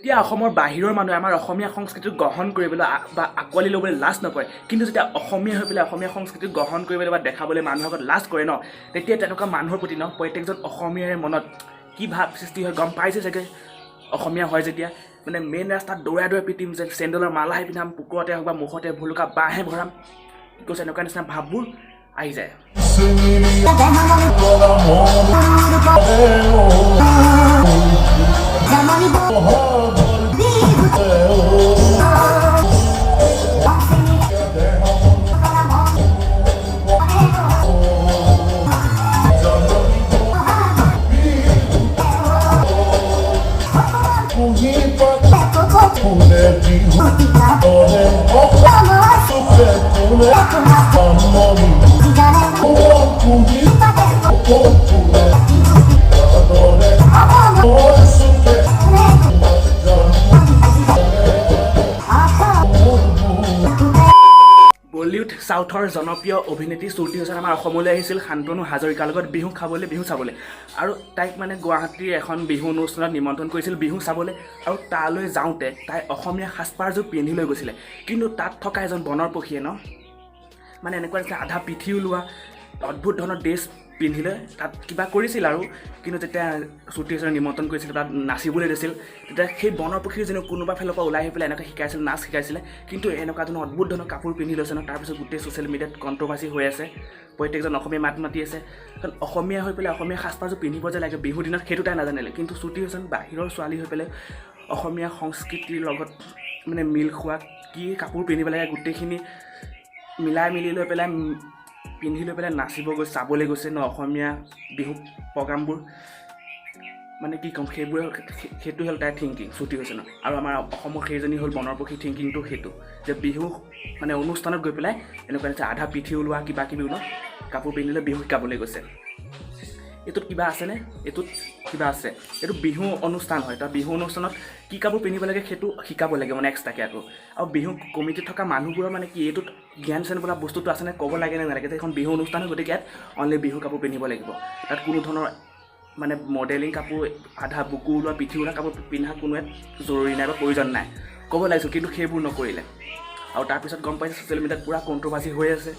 যেতিয়া অসমৰ বাহিৰৰ মানুহে আমাৰ অসমীয়া সংস্কৃতিক গ্ৰহণ কৰিবলৈ বা আঁকোৱালি ল'বলৈ লাজ নকৰে, কিন্তু যেতিয়া অসমীয়া হৈ পেলাই অসমীয়া সংস্কৃতিক গ্ৰহণ কৰিবলৈ বা দেখাবলৈ মানুহৰ আগত লাজ কৰে ন, তেতিয়া তেনেকুৱা মানুহৰ প্ৰতি ন প্ৰত্যেকজন অসমীয়াৰে মনত কি ভাৱ সৃষ্টি হয় গম পাইছে চাগে। অসমীয়া হয় যেতিয়া মানে মেইন ৰাস্তাত দৌৰাই দৌৰাই পিটিম যেন, চেণ্ডেলৰ মালাহে পিন্ধাম, পুকৰতে হওক বা মুখতে ভুলুকা বাঁহে ভৰাম, কি কৈছে, এনেকুৱা নিচিনা ভাৱবোৰ আহি যায়। ফুলে বিহু দৰে সুখে ফুলে মৰি কুঁহি ফুলে দৰে সুখে। বলিউড চাউথৰ জনপ্ৰিয় অভিনেত্ৰী শ্ৰুতি হাছান আমাৰ অসমলৈ আহিছিল শান্তনু হাজৰিকাৰ লগত বিহু খাবলৈ, বিহু চাবলৈ। আৰু তাইক মানে গুৱাহাটীৰ এখন বিহু অনুষ্ঠানত নিমন্ত্ৰণ কৰিছিল বিহু চাবলৈ। আৰু তালৈ যাওঁতে তাই অসমীয়া সাজপাৰযোৰ পিন্ধি লৈ গৈছিলে। কিন্তু তাত থকা এজন বনৰ পক্ষীয়ে ন মানে এনেকুৱা নিচিনা আধা পিঠি ওলোৱা অদ্ভুত ধৰণৰ ড্ৰেছ পিন্ধি লৈ তাত কিবা কৰিছিল। আৰু কিন্তু যেতিয়া শ্ৰুতি হাছানক নিমন্ত্ৰণ কৰিছিল, তাত নাচিবলৈ দিছিল, তেতিয়া সেই বনৰ পক্ষী যেন কোনোবা ফালৰ পৰা ওলাই আহি পেলাই এনেকৈ শিকাইছিল, নাচ শিকাইছিলে। কিন্তু এনেকুৱা ধৰণৰ অদ্ভুত ধৰণৰ কাপোৰ পিন্ধি লৈছে ন, তাৰপিছত গোটেই ছ'চিয়েল মিডিয়াত কণ্ট্ৰভাৰ্চি হৈ আছে। প্ৰত্যেকজন অসমীয়া মাত মাতি আছে, কাৰণ অসমীয়া হৈ পেলাই অসমীয়া সাজপাৰযোৰ পিন্ধিব যে লাগে বিহু দিনত, সেইটো তাই নাজানিলে। কিন্তু শ্ৰুতি হাছান বাহিৰৰ ছোৱালী হৈ পেলাই অসমীয়া সংস্কৃতিৰ লগত মানে মিল খোৱা কি কাপোৰ পিন্ধিব লাগে, গোটেইখিনি মিলাই মিলি লৈ পেলাই পিন্ধি লৈ পেলাই নাচিব গৈ চাবলৈ গৈছে ন অসমীয়া বিহু প্ৰগ্ৰামবোৰ। মানে কি ক'ম, সেইবোৰে সেইটো হ'ল তাইৰ থিংকিং শ্ৰুতি হাছানৰ। আৰু আমাৰ অসমৰ সেইজনী হ'ল বনৰ পক্ষী, থিংকিংটো সেইটো যে বিহু মানে অনুষ্ঠানত গৈ পেলাই এনেকুৱা নিচিনা আধা পিঠি ওলোৱা, কিবা কিবি ওলোৱা কাপোৰ পিন্ধিলে বিহু শিকাবলৈ গৈছে। এইটোত কিবা আছেনে? এইটোত কিবা আছে? এইটো বিহু অনুষ্ঠান হয়। তাৰ বিহু অনুষ্ঠানত কি কাপোৰ পিন্ধিব লাগে সেইটো শিকাব লাগে মানে এক্সট্ৰাকৈ আকৌ। আৰু বিহু কমিটিত থকা মানুহবোৰৰ মানে কি এইটোত জ্ঞান চ্যান বোলা বস্তুটো আছেনে? ক'ব লাগে নে নালাগে যে এইখন বিহু অনুষ্ঠান হয়, গতিকে ইয়াত অনলি বিহু কাপোৰ পিন্ধিব লাগিব? তাত কোনো ধৰণৰ মানে মডেলিং কাপোৰ, আধা বুকু ওলোৱা, পিঠি ওলোৱা কাপোৰ পিন্ধা কোনো ইয়াত জৰুৰী নাই বা প্ৰয়োজন নাই, ক'ব লাগিছিল। কিন্তু সেইবোৰ নকৰিলে। আৰু তাৰপিছত গম পাইছে ছ'চিয়েল মিডিয়াত পূৰা কণ্ট্ৰভাৰ্চি হৈ আছে।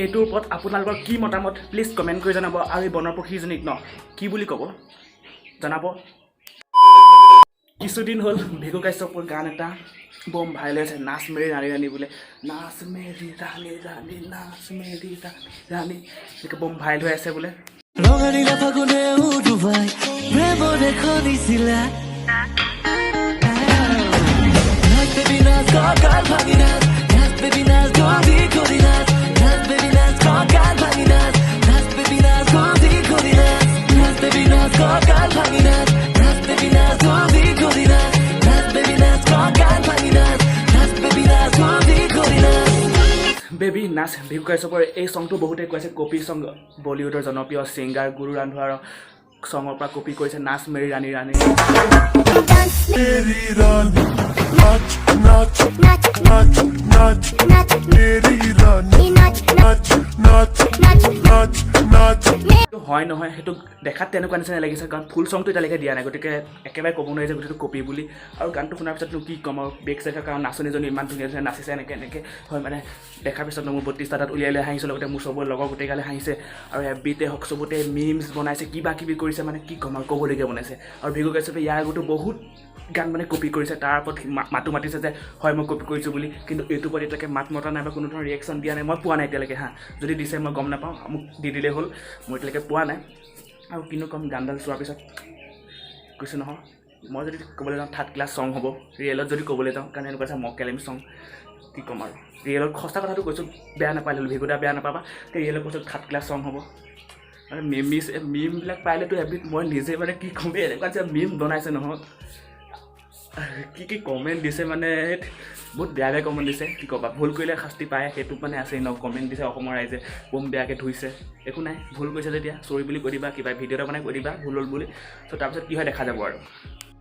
এইটোৰ ওপৰত আপোনালোকৰ কি মতামত, প্লিজ কমেণ্ট কৰি জনাব। আৰু এই বনৰ পক্ষীজনীক ন কি বুলি ক'ব জনাব। কিছুদিন হ'ল ভৃগু কাশ্যপৰ গান এটা বম ভাইৰেল হৈছে, নাচ মেৰি ৰাণী ৰাণী বোলে। নাচ মেৰি ৰাণী ৰাণী, নাচ মেৰি ৰাণী ৰাণী, এনেকৈ বম ভাইৰেল হৈ আছে বোলে। ৰঙা নীলা ফাগুনে উটুৱাই প্ৰেমৰে খনিছিলা। নাচ বেবী নাচ, কঁকাল ভাঙি নাচ। নাচ বেবী নাচ, গদি কৰি নাচ। নাচ বেবী নাচ, কঁকাল ভাঙি নাচ। নাচ বেবী নাচ, গদি কৰি নাচ। নাচ বেবী নাচ, কঁকাল ভাঙি নাচ। নাচ বেবী নাচ, গদি কৰি নাচ। নাচ বেবী নাচ, কঁকাল ভাঙি নাচ। নাচ বেবী নাচ, গদি কৰি নাচ। বেবী নাচ, ভৃগু কাশ্যপৰ এই চংটো বহুতে কৈছে কপি চং, বলিউডৰ জনপ্ৰিয় ছিংগাৰ গুৰু ৰন্ধাৱাৰ চঙৰ পৰা কপি কৰিছে নাচ মেৰি ৰাণী ৰাণী। मेरी रानी, नाच नाच नाच नाच, मेरी रानी, नाच नाच नाच नाच। সেইটো হয় নহয়, সেইটো দেখাত তেনেকুৱা নিচিনা লাগিছে, কাৰণ ফুল চংটো এতিয়ালৈকে দিয়া নাই। গতিকে একেবাৰে ক'ব নোৱাৰি যে গোটেইটো কপি বুলি। আৰু গানটো শুনাৰ পিছতনো কি ক'ম আৰু, বেক চাইড, কাৰণ নাচনীজনী ইমান ধুনীয়া ধুনীয়া নাচিছে, এনেকৈ এনেকৈ হয়। মানে দেখাৰ পিছত মোৰ 32টা দাঁত উলিয়াই উলিয়াই হাঁহিছোঁ, লগতে মোৰ চবৰে লগৰ গোটেইগালে হাঁহিছে। আৰু এফবিতে হওক, চবতে মিমছ বনাইছে, কিবা কিবি কৰিছে, মানে কি ক'ম আৰু, ক'বলগীয়া বনাইছে। আৰু ভৃগু কাশ্যপে ইয়াৰ আগতো বহুত গান মানে কপি কৰিছে। তাৰ ওপৰত মাতো মাতিছে যে হয়, মই কপি কৰিছোঁ বুলি। কিন্তু এইটোৰ ওপৰত এতিয়ালৈকে মাত মতা নাই বা কোনো ধৰণৰ ৰিয়েকশ্যন দিয়া নাই। মই পোৱা নাই এতিয়ালৈকে। হা, যদি দিছে মই গম নাপাওঁ, মোক দি দিলেই হ'ল, মই এতিয়ালৈকে পোৱা নাই। আৰু কিনো ক'ম, গানডাল চোৱাৰ পিছত কৈছোঁ নহয়, মই যদি ক'বলৈ যাওঁ থাৰ্ড ক্লাছ চং হ'ব ৰিয়েলত যদি ক'বলৈ যাওঁ, কাৰণ এনেকুৱা আছে মকেলেম চং। কি ক'ম আৰু, ৰিয়েলত সঁচা কথাটো কৈছোঁ, বেয়া নাপালে হ'ল ভৃগুদা, বেয়া নাপাবা। ৰিয়েলত কৈছোঁ, থাৰ্ড ক্লাছ চং হ'ব। মানে মিমবিলাক পাইলেতো এবিধ মই নিজে মানে কি ক'ম, এই এনেকুৱা যে মিম বনাইছে নহয়, কি কি কমেণ্ট দিছে, মানে বহুত বেয়া বেয়া কমেণ্ট দিছে। কি ক'বা, ভুল কৰিলে শাস্তি পায়, সেইটো মানে আছেই ন। কমেণ্ট দিছে, অসমৰ ৰাইজে বম বেয়াকৈ ধুইছে। একো নাই, ভুল কৰিছে যেতিয়া চৰি বুলি কৈ দিবা, কিবা ভিডিঅ' এটা বনাই কৈ দিবা ভুল হ'ল বুলি। চ' তাৰপিছত কি হয় দেখা যাব। আৰু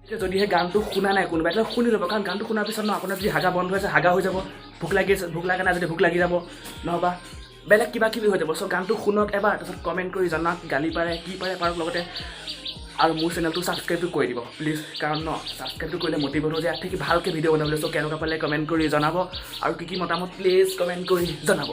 এতিয়া যদিহে গানটো শুনা নাই কোনোবাই, তেতিয়াহ'লে শুনি ল'ব। কাৰণ গানটো শুনাৰ পিছত ন আপোনাৰ যদি হাগা বন্ধ হৈছে, হাগা হৈ যাব, ভোক লাগি আছে, ভোক লগা নাই যদি ভোক লাগি যাব, নহ'বা বেলেগ কিবা কিবি হৈ যাব। চ' গানটো শুনক এবাৰ, তাৰপিছত কমেণ্ট কৰি জনাওক, গালি পাৰে কি পাৰে পাৰক, লগতে আৰু মোৰ চেনেলটো ছাবস্ক্ৰাইবটো কৰি দিব প্লিজ, কাৰণ ন ছাবস্ক্ৰাইবটো কৰিলে মটিভেট হৈ যায় থাকি ভালকৈ ভিডিঅ' বনাবলৈ। চ' কেনেকুৱা পালে কমেণ্ট কৰি জনাব আৰু কি কি মতামত প্লিজ কমেণ্ট কৰি জনাব।